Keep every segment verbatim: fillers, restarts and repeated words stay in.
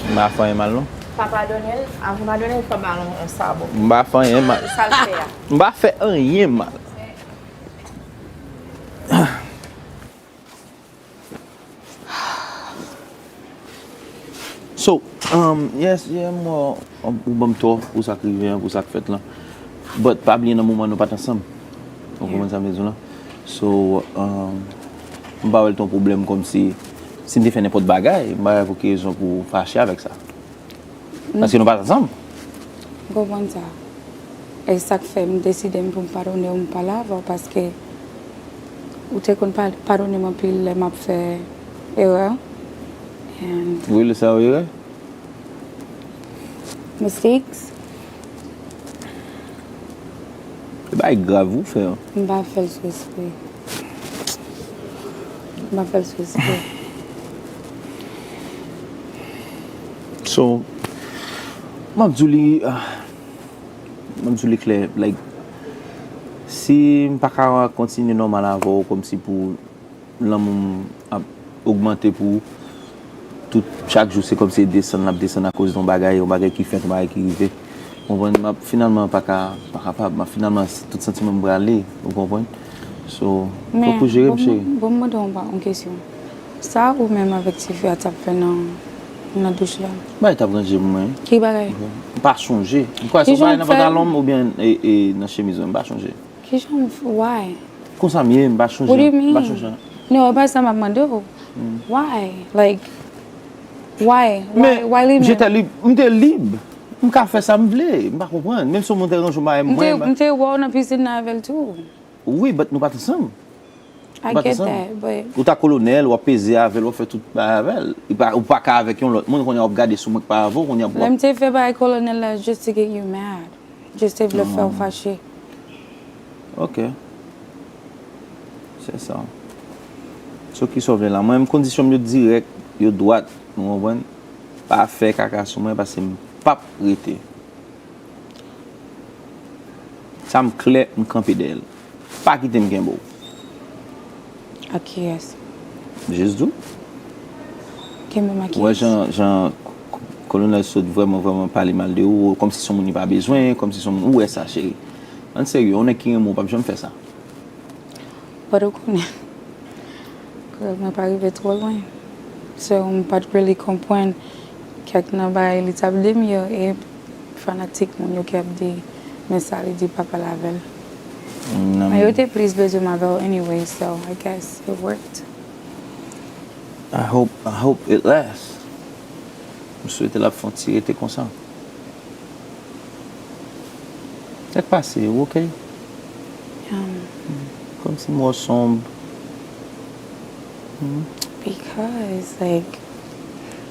M pa fè anyen mal, non. Pa padone l, avan padone l, fò ba l yon, yon sabò. M pa fè anyen mal. Sa l fè a. M pa fè anyen mal. So, um, yes, yeah, m wè ou ban m tò pou sa k rive an, pou sa k fèt lan. But pa bliye nan moman nou pa t ansanm. Ou konprann sa m vle di w lan? So, um, m pa wè l te yon pwoblèm kòmsi si m te fè nenpòt bagay, m pa wè pou ki rezon pou w fache avèk sa. Paske nou pa t ansanm. M konprann sa. E sa k fè m deside m pou m padone w, m pale avè w, paske ou te konn pa-, padone m anpil lè m ap fè erè. And Wi, lè sa yo erè. Mistakes. E bagay grav ou fè an. M pa fè l sou espre. M pa fè l sou espre. So, m ap di w li, ah, m ap di w li klè, like, si m pa ka kontinye nòmal avè w kòmsi pou lanmou m ap ogmante pou ou. Tout, chak jou, se kòmsi e desann, l ap desann akoz de yon bagay, yon bagay ki fèt, yon bagay ki rive. Ou konprann? M ap, finalman, pa ka, pa kapab. M ap, finalman, tout santiman m prale, ou konprann? So, fòk ou jere m, cheri. Men, bon, m mande w yon kesyon. Sa ou menm avèk tifi a t ap fè nan, nan douch la? Bagay t ap ranje pou mwen. Ki bagay? M pa chonje. M kwè se yon bagay nan pantalon m oubyen, e, e, nan chemiz mwen. M pa chonje. Kijan w f-, why? Konsa m ye, m pa chanje. What do you mean? M pa chanje. No, e pa sa m ap mande w. Why? Like, why? Why, why leave me? Men, j'étais libre. M te lib. M ka fè sa m vle. M pa konprann. Menm si yon moun te ranje yon bagay mwen, m te wè w nan pisin nan avè l tou. Wi, but nou pa t ansanm. I get that, but ou ta kolonèl, w ap peze avè l, w ap fè tout bagay avè l. Ou pa, ou pa ka avèk yon lòt moun, kounye a w ap gade sou mwen k pa avè w, kounye a w ap. Lè m te fè bagay kolonèl la, just to get you mad. Just te vle fè w fache. Ok. Se sa. So, kisa w vle la? Mwen menm, kondisyon m yo dirèk, yo dwat, ou konprann? Pa fè kaka sou mwen, paske m p ap rete. Sa m klè, m kanpe dèyè l. Pa kite m kenbe w. Ak kiyès? Jis di w. Kenbe m ak kiyès? Ou wè jan, jan k-, k-, Kolonèl sot vrèman, vrèman pale mal de ou, kòmsi se yon moun li pa bezwen, kòmsi se yon moun, ou wè sa, cheri. Ann serye, yon nèg ki renmen w p ap janm fè sa. But ou konnen, mwen pa rive twò lwen. So, m pa t really konprann kèk nan bagay li t ap di m yo, e fanatik moun yo ki ap di, men sa li di papa l avè l. Men yo te plis bezwen m avè w anyway, so I guess it worked. I hope, I hope it lasts. M swete l ap fè yon ti rete konsa. Sa k pase, ou oke? Um, Kòmsi m wè w sonb. Hmm. Because, like,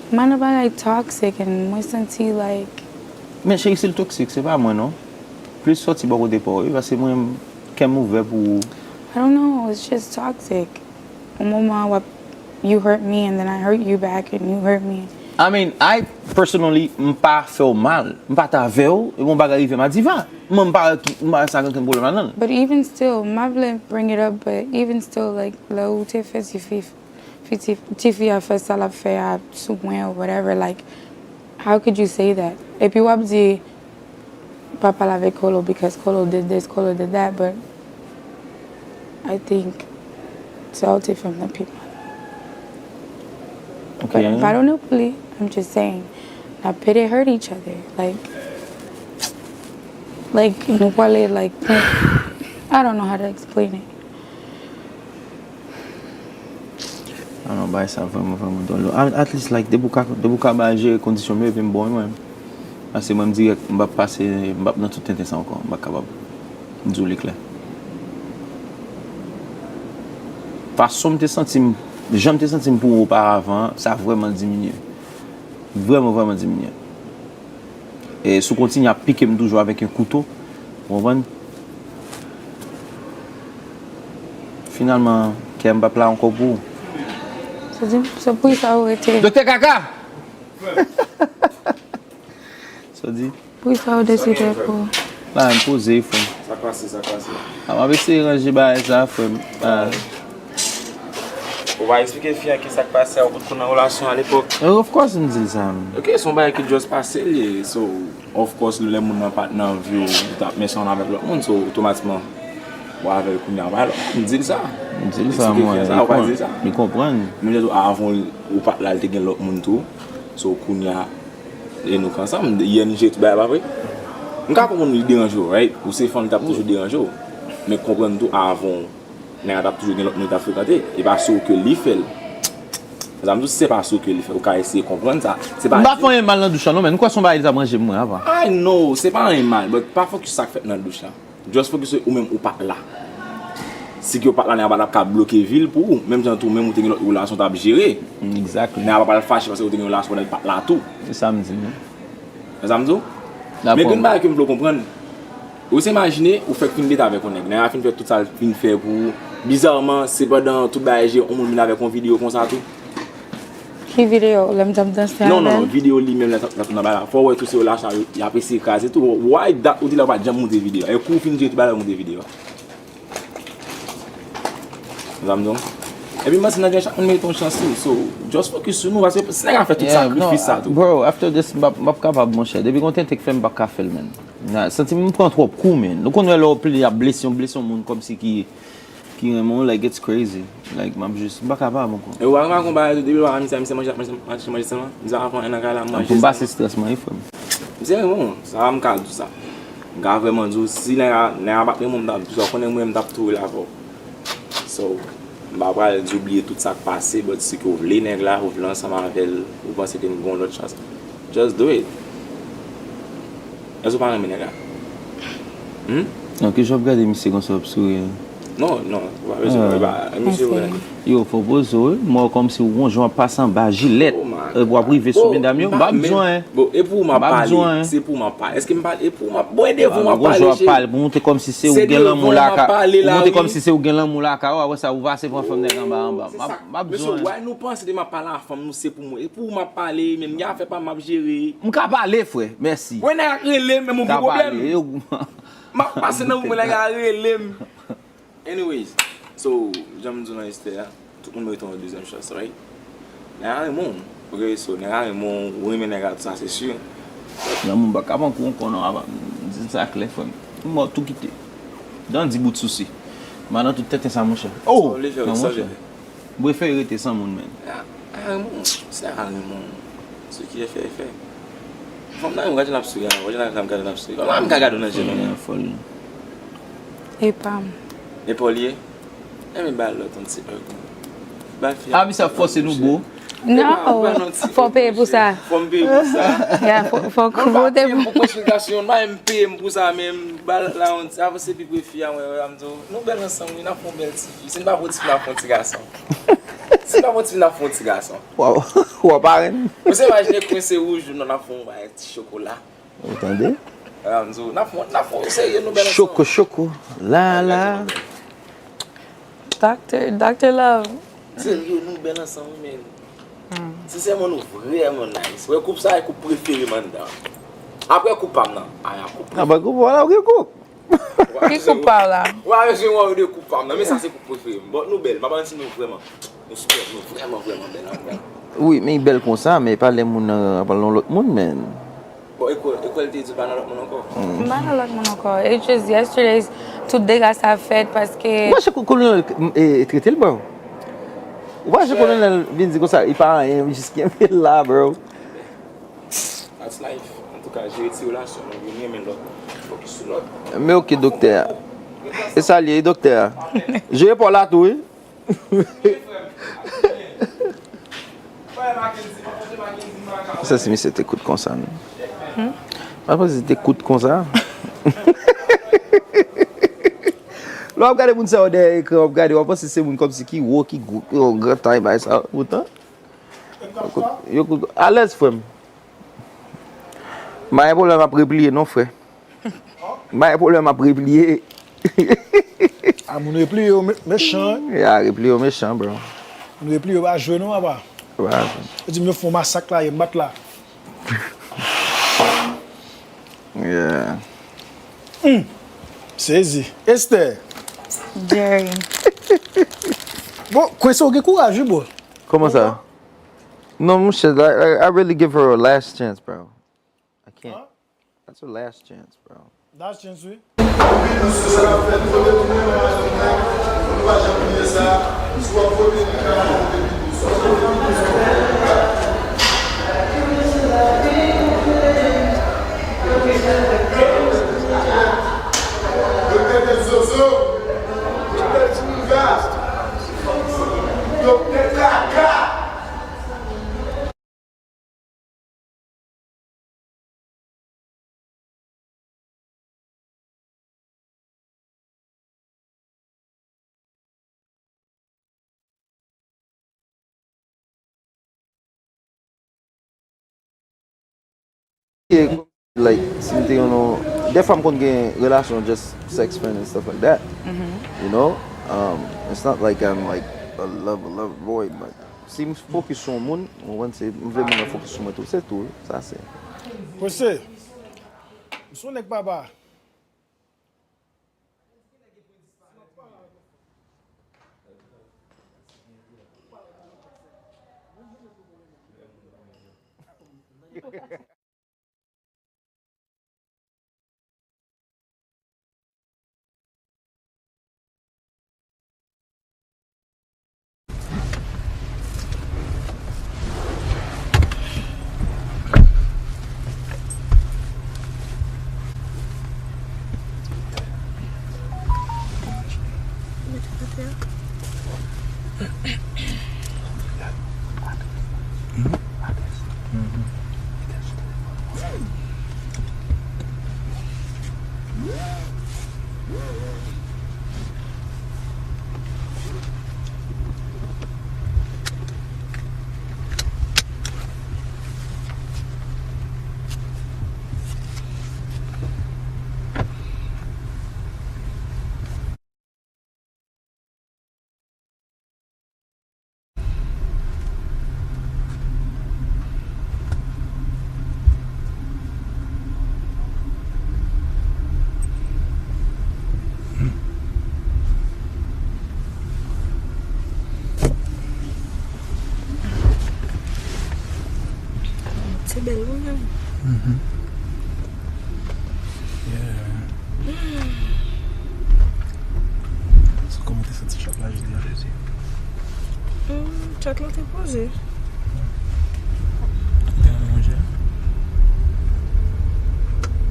m pa nan bagay toxic and mwen santi, like. Men cheri, si l toksik, se pa mwen, non. Plis sòti bò kote pa w, wi, paske mwen, kè m ouvè pou ou. I don't know, it's just toxic. Yon moman, w ap, you hurt me, and then I hurt you back, and you hurt me. I mean, I personally, m pa fè w mal. M pa t avè w, epi yon bagay rive m a Diva. Mwen, m pa, m pa wè sa gen okenn pwoblèm ladan l. But even still, m pa vle bring it up, but even still, like, lè ou te fè tifi, fi, ti, tifi a fè sa l ap fè a sou mwen, or whatever, like, how could you say that? Epi w ap di, pa pale avèk Kolo because Kolo did this, Kolo did that, but I think sa w te fè m nan pi mal. Ok. But m padone w pou li, I'm just saying, n ap pede hurt each other, like, like, nou pwale, like, I don't know how to explain it. Ah non, bagay sa vrèman, vrèman dwòl. At, at least, like, depi w ka, depi w ka ba jere kondisyon m yo, epi m bon, mwen. Paske mwen, m dirèk, m p ap pase, m p ap nan tout tenten sa ankò. M pa kapab. M di w li klè. Fason m te santi m, jan m te santi m pou ou oparavan, sa vrèman diminye. Vrèman, vrèman diminye. E si w kontinye ap pike m toujou avèk yon kouto, ou konprann? Finalman, kè m p ap la ankò pou ou. Sa di, se pou sa ou rete. Doktè Kaka! Sa w di? Pou sa ou deside pou. La, m poze, frè m. Sa k pase, sa k pase? A, m ap eseye ranje bagay sa, frè m. Ah. Ou pa eksplike fi a kisa k pase a, ou potko nan relasyon alepòk. Eh, of course m di l sa, man. Ok, se yon bagay ki just pase l ye. So, of course, lè moun nan pa t nan vi w, ou t ap mèsi ansanm avèk lòt moun, so, otomatikman, ou avè l kounye a, ou pa lòt. M di l sa. M di l sa, mwen. Li konprann. Li konprann. Menm jan tou, avan ou pa t la, l te gen lòt moun tou. So, kounye a, e nou k ansanm, yè n jere tout bagay, pa vre? M ka konprann li deranje w, right? Ou se fanm, li t ap toujou deranje w. Men konprann tou, avan, nèg la t ap toujou gen lòt moun li t ap frekante. E pa sou ke li fè l. Sa m di w, si se pa sou ke li fè, ou ka eseye konprann sa. Se pa. M pa fè anyen mal nan douch la, non, men m kwè se yon bagay li t ap ranje pou mwen avan. I know, se pa anyen mal, but pa fokis sa k fèt nan douch la. Just fokis ou menm ou pa t la. Si ke ou pa t la, nèg la pa t ap ka bloke vi l pou ou. Menm jan tou, menm ou te gen lòt relasyon w t ap jere. Exactly. Nèg la pa pral fache paske ou te gen relasyon pandan l pa t la tou. Se sa m di, non. Men sa m di w? Men gen yon bagay ke m vle w konprann. Ou se imajine, ou fèk fin date avèk yon nèg. Nèg la fin fè tout sa l fin fè pou ou. Bizarman, se pandan tout bagay jere, yon moun vin avèk yon videyo konsa tou. Ki videyo? Lè m t ap danse avè l? Non, non, non, videyo li menm lè l t ap nan bagay la. Fò w wè tou se relasyon y ap eseye kraze tou. Why that ou di la ou pa t janm montre videyo a? E kou w fin jere tout bagay la ou montre videyo a. Sa m di w? Epi m panse nan gen chak moun merite yon chans tou. So, just focus sou nou, paske si nèg la fè tout sakrifis sa tou. Bro, after this, m p ap, m p ap kapab, monchè. Depi gon tenten k fè m, m p ap ka fè l, man. Santi m pran twòp kou, man. Ou konn wè lè w pli ap blese, yon blese yon moun kòmsi ki, ki renmen w, like, it's crazy. Like, m ap jis, m pa kapab ankò. E ou pa remarke yon bagay tou, depi lè w pa misye, misye manje, manje, manje, manje sèlman? Misye pa pran anyen nan kay la, manje sèlman. Pou m pase strès mwen, wi, frè m. Misye renmen w, sa m ka di w sa. M ka vrèman di w, si nèg la, nèg la pa t renmen w, m t ap di w sa, w konnen mwen, m t ap tou rele avè w. So, m pa pral di w bliye tout sa k pase, but si ke w vle nèg la, ou vle ansanm avè l, ou panse ke m gen yon lòt chans, just do it. Èske w pa renmen nèg la? Hmm? Non, kijan w ap gade misye konsa w ap souri? Non, non, ou pa bezwen, e pa, misye vre. Yo, fò w poze w, wi. M wè w kòmsi w gon jan w ap pase anba jilèt. Epi w ap rive sou medam yo. M pa bezwen. Bon, e pou ou m ap pale. Se pou ou m ap pale. Èske m pale? E pou ou m ap, bon, e devan ou m ap pale, cheri. Pou montre kòmsi se ou gen lanmou lakay. Pou montre kòmsi se ou gen lanmou lakay. Apre sa, ou pase pran fanm nèg anba, anba. M ap, m ap bezwen. Mesye, why nou panse de m ap pale a fanm nou, se pou mwen. E pou ou m ap pale, men m gen afè pa m ap jere. M ka pale, frè. Mèsi. Wè nèg ak rele m, men m gen pwoblèm. M ap pase nan moman nèg a rele m. Anyways, so, jan m di w nan istwa a, tout moun merite yon dezyèm chans, right? Nèg la renmen w, ok, so, nèg la renmen w, ou renmen nèg la, tout sa, se si. Lanmou m pa ka pran kou ankò non, apa, m di sa klè, frè m. M mò tou kite. Dan di bout sousi. M pa nan tout tenten sa, monchè. Oh! Sa w vle fè, non, monchè. M prefere rete san moun, man. Ah, ah, bon, sa renmen w. Ce qui est fait est fait. Fanm nan, gade l ap souri, gade l ap, gade l ap souri. Kòman m ka gade w nan je nou? Fòl. E pa m. E pa w li ye? Enben ba lòt yon ti hug. Ba fi a. Ah, misye ap fòse nou, bro. Non, fò w peye pou sa. Fò m peye pou sa. Ya, fò, fò w vote pou. Mwen pa peye m pou konsiltasyon, m pa menm peye m pou sa, men m ba l la yon ti, avanse pi pre fi a, mwen, mwen, m di w, nou bèl ansanm, wi, n ap fè yon bèl ti fi. Si n pa fè yon ti fi, n ap fè yon ti gason. Si n pa fè yon ti fi, n ap fè yon ti gason. Waw, w ap parenn. Ou se imajine kwen se wouj, nou, n ap fè yon bagay ti chokola. Ou tande? Alonzo, n ap fè, n ap fè, serye, nou bèl ansanm. Choko, choko, la, la. Doctor, Doctor Love. Serye, nou bèl ansanm, wi, men. Sensèman, nou vrèman nice. Wè, koup sa, e koup prefere m anndan. Apre koup pa m nan. Aya, koup. Apre koup, wala, ok, koup. Ki koup pa w la? Ou pa bezwen wè de koup pa m nan, men sa se koup prefere m. Bon, nou bèl, m pa manti nou vrèman. Nou super, nou vrèman, vrèman bèl andan. Wi, men li bèl konsa, men pa lè moun nan ap al nan lòt moun, men. Bon, e kwè, e kwè l te di pa nan lòt moun ankò? M pa nan lòt moun ankò. It's just yesterday, tout dega sa fèt paske. Ou pa chèche kolonèl, e, trete l, bro? Ou pa chèche kolonèl vin di konsa, li pa anyen, jis kenbe l la, bro. That's life. Antouka, jere ti relasyon nou, youn renmen lòt. Fokis sou lòt. Men ok, doktè a. E sa l ye, doktè a. Jere pa w la tou, wi. Sa se misye te kout konsa, non? Hmm? Mwen panse te kout konsa. Lè w ap gade moun sa yo dèyè ekran, w ap gade, w ap panse se moun kòmsi ki wo, ki gwo, yo, gran tay, bay sa. Poutan, yo kout, yo kout, alèz, frè m. M pa gen pwoblèm ap repliye non, frè. M pa gen pwoblèm ap repliye. A, moun repliye yo me-, mechan, wi. Ya, repliye yo mechan, bro. Moun repliye yo pa jwe non, papa. Yo pa jwe. Yo di m yo fè yon masak la, yo bat la. Yeah. Hmm. Sezi. Esther. Jerry. Bon, Quincy, ou gen kouraj, wi, bro. Kòman sa? Non, monchè, like, like, I really give her a last chance, bro. I can't. That's her last chance, bro. Last chance, wi. Like, si m te yon, dèfwa m konn gen relasyon, just sex friend and stuff like that. You know? Um, it's not like I'm, like, a love, a love boy, but si m focus sou yon moun, ou konprann, se, m vle moun nan focus sou mwen tou, se tou, sa se. Jose, m se yon nèg papa. Se bèl, wi, menm. Mhm. Yeah. So, kòman w te santi chat la jodi a? Hmm, chat la te poze. Te manje?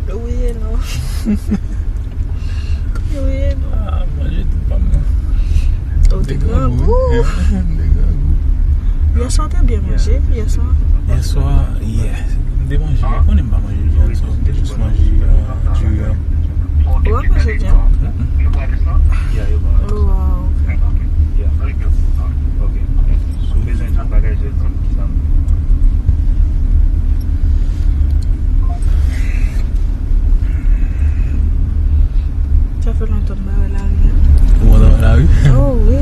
Wi e non. Wi e non. Ah, manje tout pa m nan. Ou te grangou. Te grangou. Yèswa w te byen manje, yèswa. Yèswa, yeah. M te manje, ou konnen m pa manje vyann, so m te jis manje, euh, diri an. Ou pa manje vyann? Mm-mm. Oh, wow. Si w bezwen tout bagay, jodi, ki sa m. Sa fè lontan m pa wè lari a. Ou kontan wè lari? Oh, wi.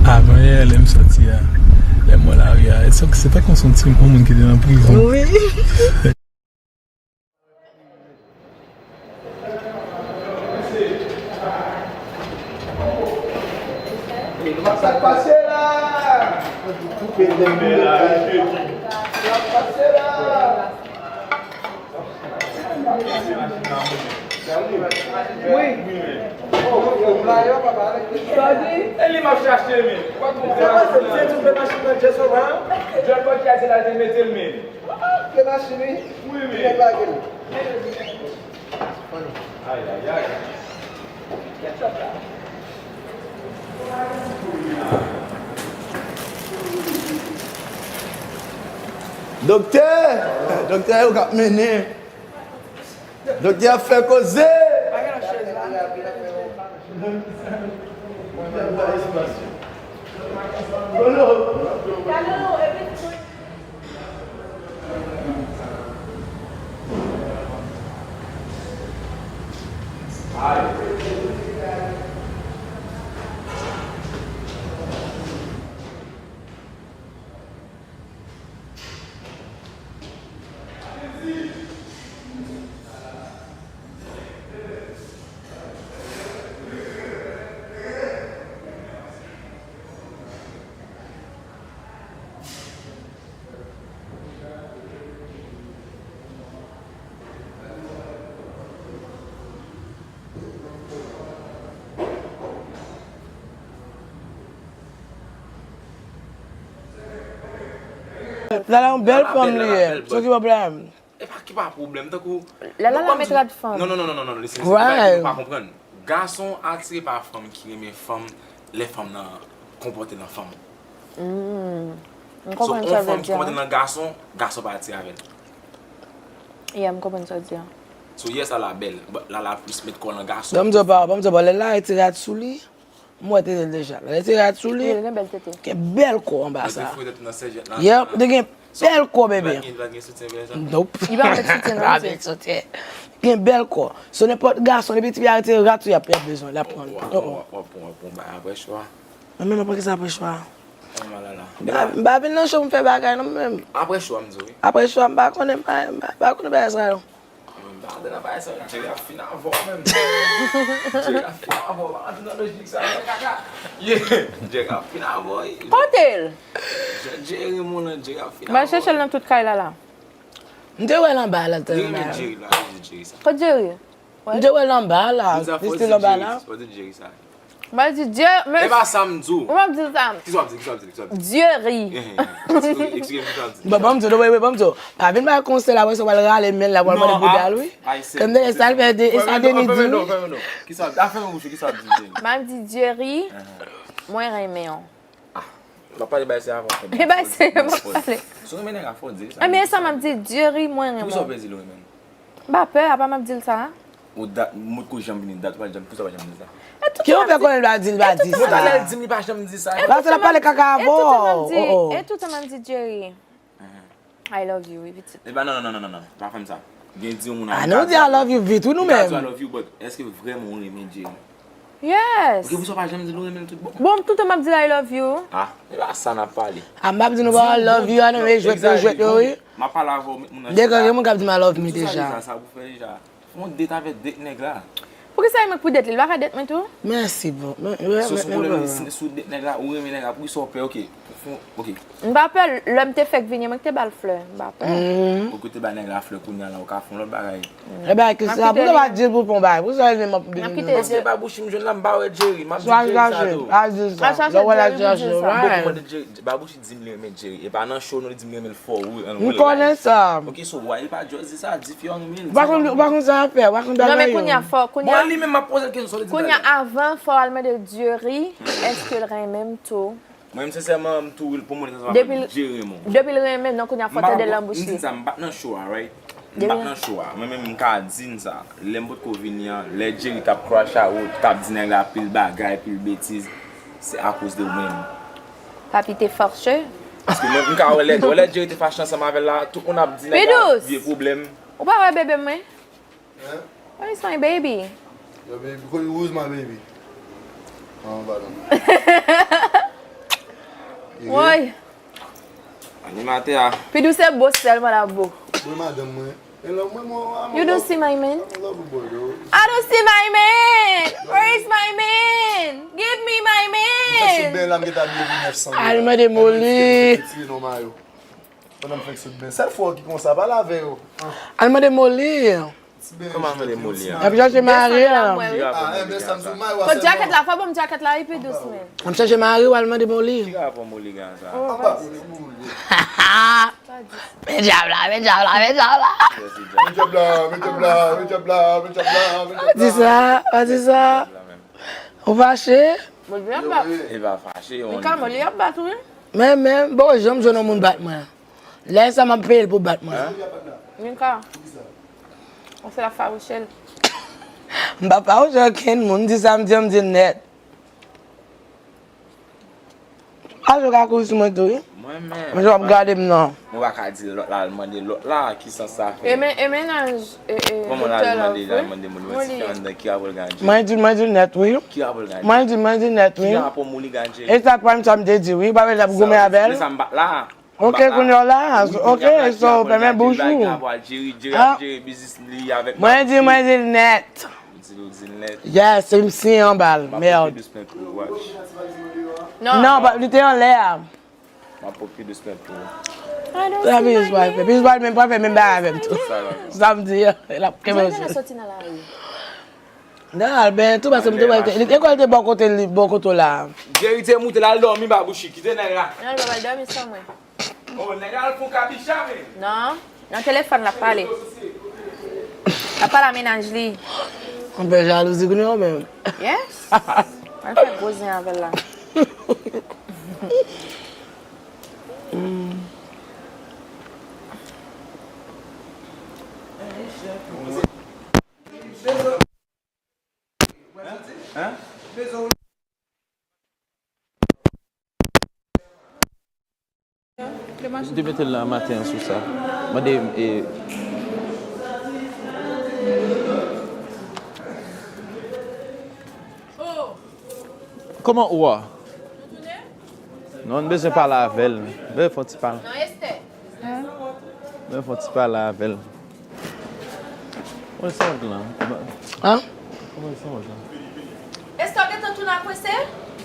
Avan yè, lè m soti a, lè m wè lari a, se, se tankou se yon ti, yon moun ki te nan prizon. Wi. Sa k pase la? Sa k pase la? Wi. Sa w di? E li m ap chache, men. Se pa se, se tout machin nan just around. John Paul ki a di l al te mete l, men. Kle machin, wi. Wi, wi. Nèg lage l. Ayayay. Doktè! Doktè yo k ap mennen. Doktè ap fè koze. Lala yon bèl fanm li ye. So ki pwoblèm? E pa ki pa pwoblèm, tankou Lala la met rad fanm. Non, non, non, non, non, non, listen, listen. Bagay ke nou pa konprann. Gason atire pa fanm ki renmen fanm lè fanm nan konpòte l an fanm. Hmm. M konprann sa w vle di a. So, yon fanm ki konpòte l an gason, gason pa atire avè l. Yeah, m konprann sa w di a. So, yes, Lala bèl. But Lala plis met kò l an gason. Ban m di w pa, ban m di w pa, lè Lala retire rad sou li, m wè tete l deja. Lè retire rad sou li, gen bèl kò anba sa. Yep, te gen bèl kò, bebe. Nope. Li pa met soutyen nan pye. Gen bèl kò. So, nenpòt gason, depi ti fi a retire rad sou li, y ap, y ap bezwen, l ap pran. W ap pran, w ap pran, w ap pran bagay apre chwa. Mwen menm apre kisa apre chwa? M pa, m pa vin nan show m fè bagay non mwen menm. Apre chwa m di w wi. Apre chwa m pa konnen, m pa, m pa, m pa konnen bagay sa yo. M pa antre nan bagay sa yo, Jerry ap fin avè w menm. Jerry ap fin avè w, pa antre nan lojik sa yo, kaka. Yeah, Jerry ap fin avè w. Kote l? Jerry, mon nan, Jerry ap fin avè w. M al chèche l nan tout kay la la. M te wè l anba la, l te anba. Li renmen Jerry la, li di Jerry sa. Kot Jerry? M te wè l anba la, li still anba la. Fò di Jerry sa. M al di Jerry, men. E pa sa m di w. Ou p ap di l sa. Kisa w ap di, kisa w ap di, kisa w ap di? Jerry. Eksplike m kisa w ap di. Bon, ban m di w, wait, wait, ban m di w. Pa vin bay konsèy la, apre sa w al rale men l la, w al mande bouda l, wi. Kòm de sa l fè de, e sa Denis di, wi. Kisa w ap di? A, fèmen bouch ou, kisa w ap di, Jerry? M ap di Jerry, mwen renmen w. Ah, m ap pale bay se avan. E bay se, m ap pale. Si w renmen nèg la, fò w di l sa. Ebyen, e sa m ap di, Jerry, mwen renmen w. Poukisa w pè di l ou renmen l? M pa pè, apa m ap di l sa? Ou dat, mot ko janm vini dat, ou pa janm, poukisa w pa janm di l sa? Ki ou fè konnen l pa di l, pa di sa? Mwen talè l di m li pa janm di sa. Paske l ap pale kaka avè w. E toutan m ap di, e toutan m ap di Jerry. I love you, wi, pitit. E pa, non, non, non, non, non, non. Pa fè m sa. Gen di yon moun. Ah, nou di I love you vit, wi, nou menm. Ou ka di I love you, but èske vrèman ou renmen Jerry? Yes. Ok, poukisa w pa janm di l ou renmen l tout bon? Bon, toutan m ap di l I love you. Ah, e pa sa n ap pale. Ah, m ap di nou pa I love you, ann rejwèt yo, jwèt yo, wi. M ap pale avè w, met moun nan chita. Deja gen moun k ap di m I love me deja. Sa pou fè deja. Fè yon date avèk date nèg la. Poukisa e mwen k pou date li? Li pa ka date mwen tou? Mèsi, bro. So, sou pwoblèm li, si, si w date nèg la, ou renmen nèg la, poukisa w pè? Ok. Fon, ok. M pa pè, lè m te fèk vini, mwen ki te ba l flè. M pa pè. Ou ki te ba nèg la flè, kounye a la, ou ka fè yon lòt bagay. E bagay ki sa, poukisa pa di l pou l fè yon bagay? Poukisa l di m ap vini? Paske Babouchi m jwenn la, m pa wè Jerry, m ap di Jerry sa tou. Al chache Jerry pou di sa. Lè w wè l al chache, right. Babouchi di m li renmen Jerry. E pa nan show non, li di m li renmen l fò, wi, an real life. M konnen sa. Ok, so why li pa just di sa, di fi an renmen l, di m renmen l. Ou pa konn, ou pa konn sa afè, ou pa konn bagay yo. Non, men kounye a fò, kounye a. Bon, li menm m ap poze l kesyon, so li di m bagay. Kounye a, avan, fò w al mande Jerry, èske l renmen m tou? Mwen menm, sensèman, m tou, pou mwen, sensèman, Jerry renmen w. Depi l renmen m, non, kounye a fò tande l nan bouch li. M di sa, m pa t nan show a, right? M pa t nan show a. Mwen menm, m ka di n sa. Lè m potko vini an, lè Jerry t ap crash out, t ap di nèg la pil bagay, pil betiz, se akoz de ou menm. Papi te fache. Paske mwen, m ka wè lè, wè lè Jerry te fache ansanm avè l la, tout moun ap di nèg la vye pwoblèm. Ou pa wè bebe mwen? Where is my baby? Your baby, who's my baby? Ah, pardon. Woy. Animatè a. Pi dous se bo sèlman la bo. Mwen madanm mwen. You don't see my man. I don't see my man. Where is my man? Give me my man. Al mande Molly. Pandan m fèk sot ben. Sèl fwa ki konsa, pale avè yo. Al mande Molly. Kòman al mande Molly an? Y ap chache mari an. Kot djakèt la? Fò ban m djakèt la, wi, pi dous, men. Y ap chache mari w, al mande Molly. Ki rapò Molly gen ak sa? Men djab la, men djab la, men djab la. Men djab la, men djab la, men djab la, men djab la, men djab la. Pa di sa, pa di sa. Ou fache? Molly ap bat. E pa fache, Mika, Molly ap bat ou, wi. Men, men, m poko janm jwenn yon moun bat mwen. Lè sa m ap peye l pou bat mwen. Mika. Ou se la fawouche l. M pa fawouche okenn moun, m di sa m di an, m di l nèt. Ajo ka kouri sou mwen tou, wi. Mwen menm. Men w ap gade m nan. Mwen pa ka di lòt la, al mande lòt la, ki sans sa fè? E men, e mennaj, e, e, Doktè Love, wi. Kòman l al mande, l al mande moun, mwen ti fè anndan, ki rapò l gen ak Jerry? Mwen di, mwen di nèt, wi. Ki rapò l gen ak Jerry? Mwen di, mwen di nèt, wi. Ki rapò Molly gen ak Jerry? E sa k pa m sa m te di, wi, pa vle di ap goumen avè l. Sa, sa m bat la. Ok, kounye a la, ok, so, fèmen bouch ou. Mwen di, mwen di l nèt. Yes, se m siyen anba l, mèd. Non, li te anlè a. Sa Peace Boy fè. Peace Boy menm pa fè menm bagay avè m tou. Sa m di a, l ap kenbe. Nan al benyen tou, paske m te wè l te, li te kwè l te bò kote li, bò kote w la. Jerry te moute l al dòmi, Babouchi, kite nèg la. Non, li pa pral dòmi san mwen. Oh, nèg la al fon kabicha, men. Non, nan telefòn l ap pale. L ap pale a mennaj li. Anpil jalouzi kounye a menm. Yes. Al fè gwo zen avè l la. Hein? M te mete l nan maten an sou sa. Mande, e, kòman ou a? Non, n bezwen pale avè l. Bezwen fè yon ti pale. Bezwen fè yon ti pale avè l. Mwen santi la. An? Kòman se mwen sa? Èske w gentan tounen ak Wese?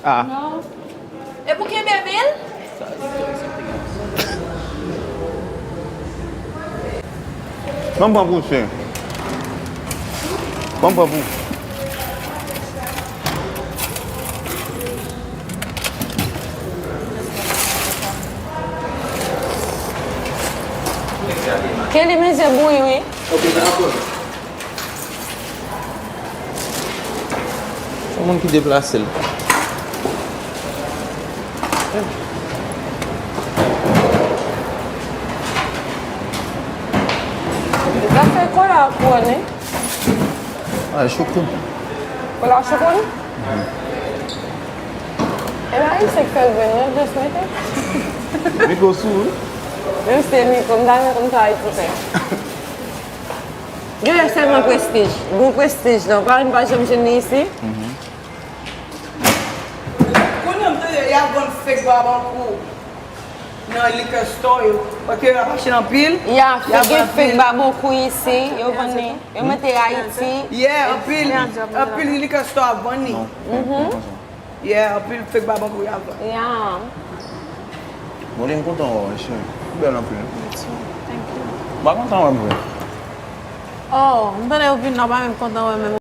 Ah. Non. E pou kenbe vil? Ban m pran pou w, cheri. Ban m pran pou w. Kelly, men je bouyi, wi. Ok, sa ap bon. Yon moun ki deplase l. Zafè kola ak wè, nen. Ah, choukou. Kola choukou? E ba, se k fè l vin, yo jis mete. Mikwo sou, wi. Menm si se mikwo, m ta renmen konn sa Ayiti fè. Genlè sèlman Prestige. Bon, Prestige, non. Parenn pa janm jwenn li isi. Kounye a m tande y ap vann fake Babankou nan liquor store yo. Paske y ap achte l anpil. Ya, y ap gen fake Babankou isi. Yo vann li. Yo mete Ayiti. Yeah, anpil, anpil liquor store ap vann li. Yeah, anpil fake Babankou y ap vann. Ya. Bon, m kontan wè w, cheri. Ou bèl anpil. Thank you. M pa kontan wè m vre. Oh, m tande ou vin la, w pa menm kontan wè menm.